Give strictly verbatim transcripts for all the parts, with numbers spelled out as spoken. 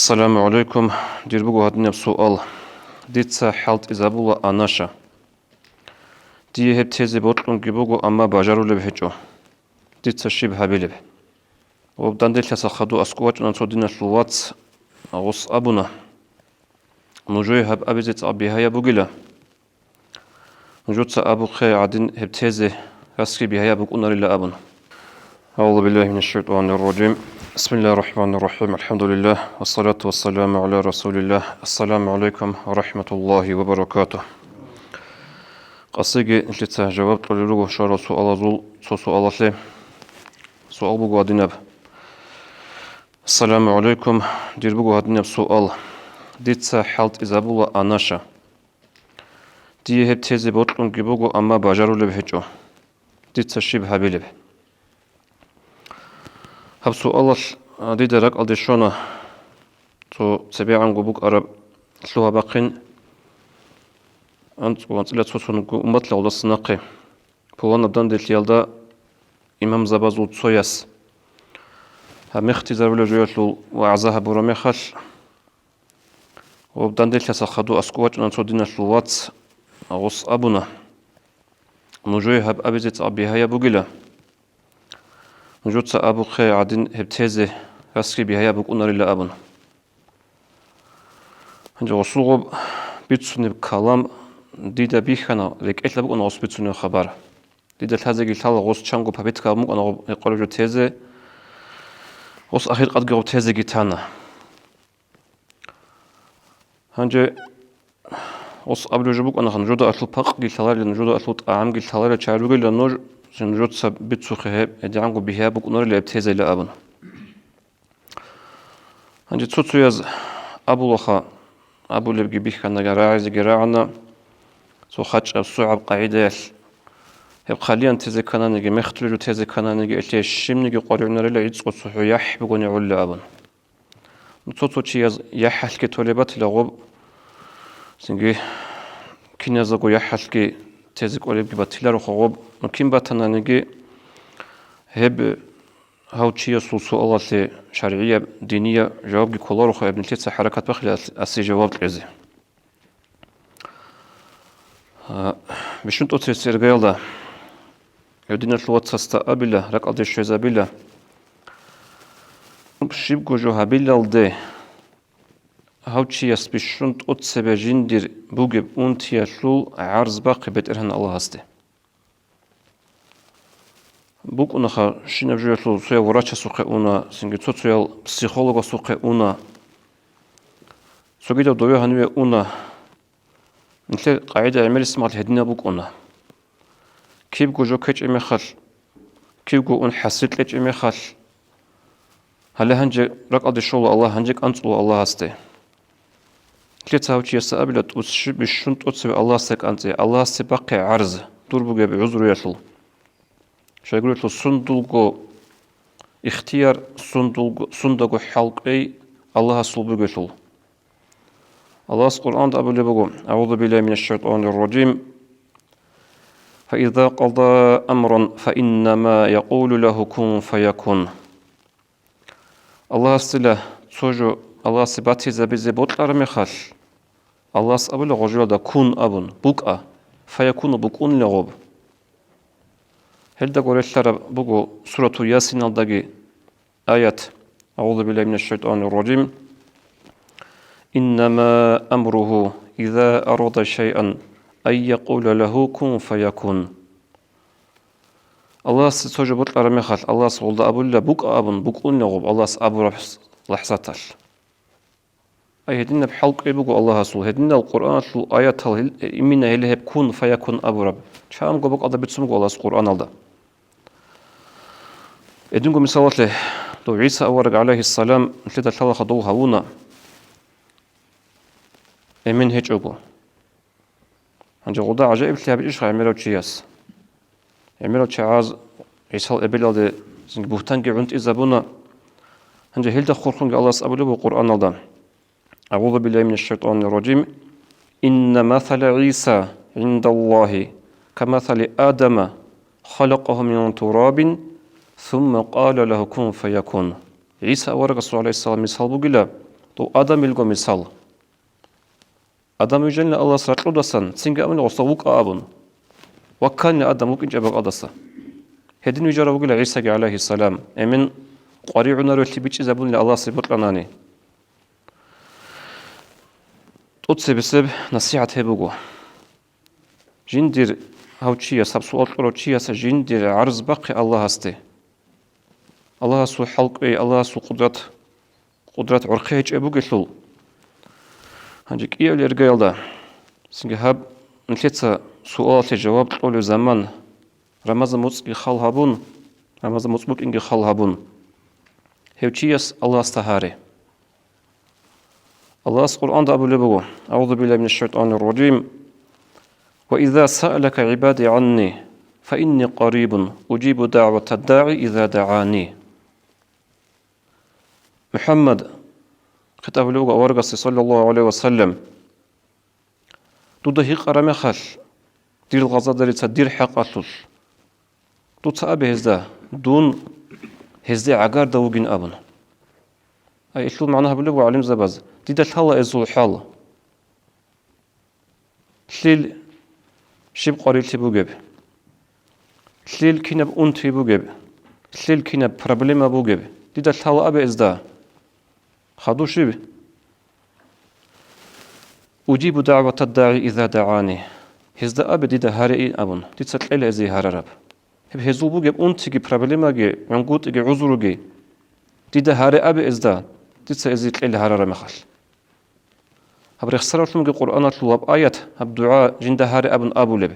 Ассаламу гӀалайкум. Дир буго гьадинаб суал. Дица хӀалтӀизабула анаша. Дие гьеб тезе бокьунги буго, амма бажарулеб гьечӀо. Дица щиб гьабилеб? Гъоб данделъаса хадув аскӀов вачӀуна цо диналъул вац, гъос абуна: «Нужее гьаб абизе цӀакъ бигьаяб бугила». Нужеца абухъе гӀадин гьеб тезе, гьасги бигьаяб букӀунарила абун. أعوذ بالله من الشيطان الرجيم. بسم الله الرحمن الرحيم. الحمد لله. والصلاة والسلام على رسول الله. السلام عليكم ورحمة الله وبركاته. Къасиги нилъеца жаваб кьолел руго щварал суалазул цо суалалъе. Суал буго гьадинаб. Ассаламу гӀалайкум. Дир буго гьадинаб суал. Дица хӀалтӀизабула анаша. Дие гьеб тезе бокьунги буго, амма бажарулеб гьечӀо. Дица щиб гьабилеб? Гьаб суалалъ, а, дида ракӀалде щвана цо цебегӀанго букӀараб лъугьа-бахъин анцӀ-, анцӀила цо-цониги умматалъ гьелдаса нахъе. Пуланаб данделъиялда имамзабазул цояс гьаб мехтизарулеб жоялъул вагӀза гьабураб мехалъ, гъоб данделъаса хадув аскӀов вачӀуна цо диналъул вац, гъос абуна: «Нужее гьаб абизе цӀакъ бигьаяб бугила. Нужеца абухъе гӀадин гьеб тезе, гьасги бигьаяб букӀунарила», — абун. Гьанже гъосул гъоб бицунеб калам дида бихьана, рекӀелъа букӀана гъос бицунеб хабар. Дида лъазеги лъала гъос чанго попитка гьабун букӀана гъоб гьекъолеб жо тезе, гъос ахиркъадги гъоб тезеги тана. Гьанже гъос абулеб жо букӀанаха, нужеда алъул пакъги лъаларила, нужеда алъул тӀагӀамги лъаларила чагӀи ругелила нуж, нужеца бицухъе гьеб, гьедигӀанго бигьаяб букӀунарила гьеб тезейила абун. Гьанже цо-цояз абулаха, абулебги бихьана, рагӀизеги рагӀана, цо хачӀаб, сугӀаб къагӀидаялъ. Гьеб хъалиян тезе ккананиги, мехтулеб жо тезе ккананиги, гьелъие щибниги къваригӀунарила гӀицӀго цохӀо яхӀ бугони гӀолла абун. Ну, цо-цо чияз яхӀалъги толеб батила гъоб, цинги киназдаго яхӀалъги тезе кӀолебги батилароха гъоб. Ну, кин батананиги, гьеб гьав чиясул суалалъе шаргӀияб, динияб жавабги кколароха гьеб нилъеца хӀаракат бахъила аси жаваб кьезе. А, бищун тӀоцебесеб иргаялда гьев диналъул вацасда абила, ракӀалде щвезабила. Щибго жо гьабилалде, гьав чияс бищун тӀоцебе жиндир бугеб унтиялъул гӀарз бахъе БетӀергьан Аллагьасде. БукӀунаха, щинаб жоялъул цояв врачасухъе уна, цинги цо-цоял психологасухъе уна, цогидав дове гьаниве уна. Нилъер къагӀида гӀемерисеб мехалъ гьединаб букӀуна. Кибго жо ккечӀеб мехалъ, кибго ун хӀасил кьечӀеб мехалъ, гьале гьанже ракӀалде щола Аллагь, гьанже кӀанцӀула Аллагьасде. Лъица гьав чиясда абила тӀуцӀ-, бищун тӀоцебе Аллагьасде кӀанцӀе, Аллагьасде бахъе гӀарз, дур бугеб гӀузруялъул. Щайгурелъул сундулго ихтияр, сундулго, сундаго хӀалкӀвей Аллагьасул бугелъул. Аллагьас Къуръанда абулеб буго: أعوذ بالله من الشيطان الرجيم. فإذا قضى أمرا فإنما يقول له كن فيكون. Аллагьасила цо жо Аллагьасе батизабизе бокьараб мехалъ, Аллагьас абула гъожоялда: «Кун», — абун, «БукӀа», «фаякуну», букӀунила гъоб. Гьелдаго релълъараб буго Сурату Ясиналдаги аят: أعوذ بالله من الشيطان الرجيم. إنما أمره إذا أراد شيئا أن يقول له كن فيكون. Аллагьасе цо жо бокьараб мехалъ, Аллагьас гъолда абулила: «БукӀа», — абун, букӀунила гъоб Аллагьас абураб лахӀзаталъ. Ай, гьединаб хӀалкӀвей буго Аллагьасул, гьединал Къуръаналъул аятал гьел, имина гьел гьеб «кун фаякун» абураб. Чамго бакӀалда бицун буго Аллагьас Къуръаналда. Гьединго мисалалъе, дов ГӀиса авараг, гӀалайгьиссалам, нилъеда лъалаха дов гьавуна, эмен гьечӀого. Гьанже гъуда гӀажаиблъи гьабичӀищха гӀемерав чияс? ГӀемерал чагӀаз ГӀисал эбелалде цинги бугьтанги гӀунтӀизабуна. Гьанже гьелда хурхунги Аллагьас абулеб буго Къуръаналда: أعوذ بالله من الشيطان الرجيم. إن مثل عيسى عند الله كمثل آدم خلقه من تراب ثم قال له كن فيكون. ГӀиса аварагасул, гӀалайгьиссалам, мисал бугила, Адамилго мисал. Адам вижанила Аллагьас ракьудасан, цинги абуна гъосда вукӀа абун. Вакканила Адам вукӀинчӀеб бакӀалдаса. Гьедин вижарав вугила ГӀисаги гӀалайгьиссалам, эмен къваригӀунаревлъи бичӀчӀизабунила Аллагьасе бокьанани. ТӀоцебесеб насихӀат гьеб буго. Жиндир гьав чияс, гьаб суал кьурав чияс жиндир гӀарз бахъе Аллагьасде. Аллагьасул хӀалкӀвей, Аллагьасул къудрат, къудрат гӀорхъи гьечӀеб бугелъул. Гьанже кӀиабилеб иргаялда, цинги гьаб нилъеца суалалъе жаваб кьолеб заман, Рамазан моцӀги хал гьабун, Рамазан моцӀ букӀинги хал гьабун, гьев чияс Аллагьасда гьаре. Аллагьас Къуръанда абулеб буго: «أعوذ بالله من الشيطان الرجيم. وإذا سألك عبادي عني فإني قريب أجيب دعوة الداع إذا دعاني». МухӀаммад, хитӀаб гьабулеб буго аварагасде, саллаллагьу гӀалайгьи ва саллам, дуда гьикъараб мехалъ, дир лагъзадерица дир хӀакъалъулъ, дуца абе гьезда, дун гьезде гӀагарда вугин абун. Ай, илъул магӀна гьабулеб буго гӀалимзабаз, дида лъала гьезул хӀал. Лъил щиб къварилъи бугеб? Лъил кинаб унти бугеб? Лъил кинаб проблема бугеб? Дида лъала абе гьезда. Хадушиб? «أجيب دعوة الداع إذا دعاني». Гьезда абе дида гьареин абун, дица кьела гьезие гьарараб. Гьеб гьезул бугеб унтиги проблемаги, гӀунгутӀиги гӀузруги. Дида гьаре абе гьезда, дица гьезие кьела гьарараб мехалъ. Гьаб рехсаралъунги Къуръаналъул гьаб аят, гьаб дугӀа жинда гьаре абун абулеб.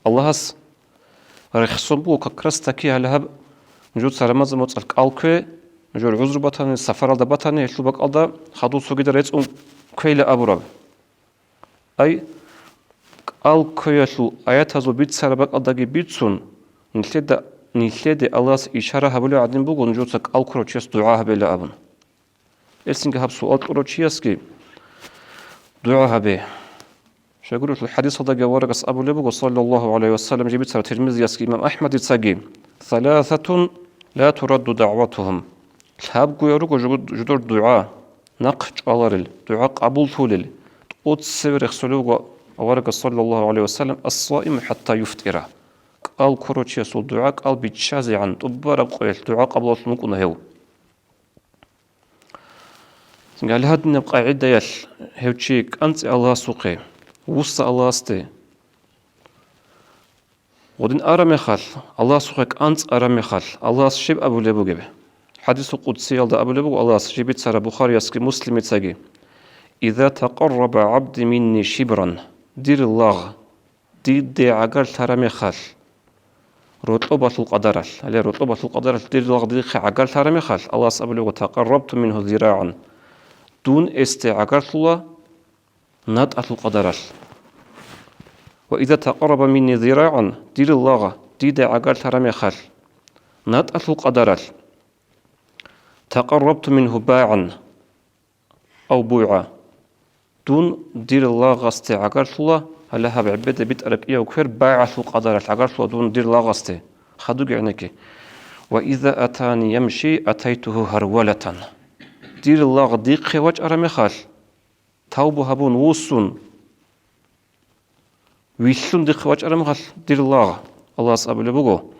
Аллагьас рехсон буго как раз таки гьале гьаб, нужеца Рамазан моцӀалъ кӀал ккве, нужер гӀузру батани, сапаралда батани, гьелъул бакӀалда хадур цогидал рецӀун кквейила абураб. Ай, кӀал кквеялъул аятазул бицараб бакӀалдаги бицун, нилъеда, нилъеде Аллагьас ишара гьабулеб гӀадин буго нужеца кӀал ккурав чияс дугӀа гьабейила абун. Гьелъинги гьаб суал кьурав чиясги дугӀа гьабе. Щайгурелъул хӀадисалдаги аварагас абулеб буго, саллаллагьу гӀалайгьи ва саллам, жибицара Тирмизиясги имам АхӀмадицаги: «ثلاثة لا ترد دعوتهم». Лъабгоял руго жугу-, жидер дугӀа нахъ чӀваларел, дугӀа къабуллъулел, тӀоцеве рехсолев вуго аварагас, саллаллагьу гӀалайгьи ва саллам: «الصائم حتى يفطر». КӀал ккурав чиясул дугӀа кӀал биччазегӀан тӀубараб къоялъ дугӀа къабулалъун вукӀуна гьев. Цинги гьале гьадинаб къагӀидаялъ гьев чи кӀанцӀе Аллагьасухъе, вуссун Аллагьасде. Гъодин араб мехалъ, Аллагьасухъе кӀанцӀ араб мехалъ, Аллагьас щиб абулеб бугеб? ХӀадисул къудсиялда абулеб буго Аллагьас, жибицара Бухариясги Муслимицаги: «إذا تقرب عبدي مني شبرا», дир лагъ диде гӀагарлъараб мехалъ, рокьобалъул къадаралъ, гьале рокьобалъул къадаралъ дир лагъ дихъе гӀагарлъараб мехалъ, Аллагьас абулеб буго: «تقربت منه ذراعا», дун гьесде гӀагарлъула натӀалъул къадаралъ. «وإذا تقرب مني ذراعا», дир лагъ диде гӀагарлъараб мехалъ, натӀалъул къадаралъ, «تقربت منه باعا». Ав бугӀа. Дун дир лагъасде гӀагарлъула, гьале гьаб гӀебеде битӀараб кӀияв квер багӀалъул къадаралъ гӀагарлъула дун дир лагъасде. Хадуги гӀенекке. «وإذا أتاني يمشي أتيته هرولة». Дир лагъ дихъе вачӀараб мехалъ, тавбу гьабун вуссун, вилълъун дихъе вачӀараб мехалъ, дир лагъ, Аллагьас абулеб буго: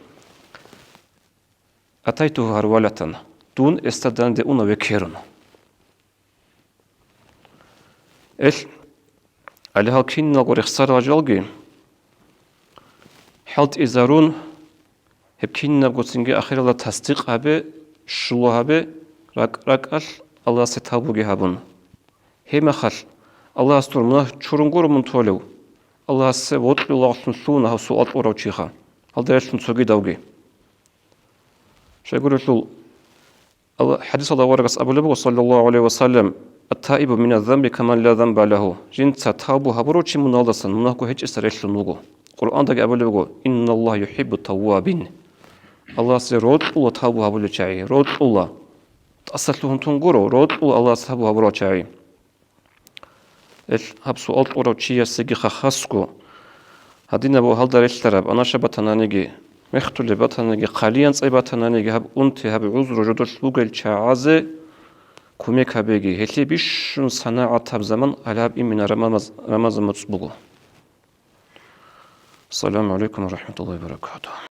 «أتيته هرولة», дун гьесда данде уна векерун. Эл, гьале гьал киналго рехсарал жалги хӀалтӀизарун, гьеб кинабго цинги ахиралда тасдикъ гьабе, щула гьабе, ракӀ-ракӀалъ Аллагьасде тавбуги гьабун. Гьеб мехалъ, Аллагьас дур мунагь чурун гуро мун толев, Аллагьасе вокьулагълъун лъугьуна гьав суал кьурав чиха, гьалда релълъун цогидавги. Щайгурелъул, Алла-, хӀадисалда аварагас абулеб буго, саллаллагьу гӀалайгьи ва саллам: «التائب من الذنب كمن لا ذنب له». Жинца тавбу гьабурав чи муналдасан мунагьго гьечӀесда релълъун вуго. Къуръандаги абулеб буго: «إن الله يحب التوابين». Аллагьасе рокьула тавбу гьабулел чагӀи, рокьула. ТӀаса лъугьун тун гуро, рокьула Аллагьасе тавбу гьабурал чагӀи. Эл, гьаб суал кьурав чиясеги хасго, гьадинаб ва гьалда релълъараб анаша батананиги, мехтулеб батананиги, хъалиян цӀай батананиги, гьаб унти, гьаб гӀузру жодолъ бугел чагӀазе кумек гьабеги. Гьелъие бищун санагӀат гьаб заман гьалаб имина Рамаз-, Рамазан моцӀ буго. Ассаламу гӀалайкум ва рахӀматуллагьи ва баракатугьу.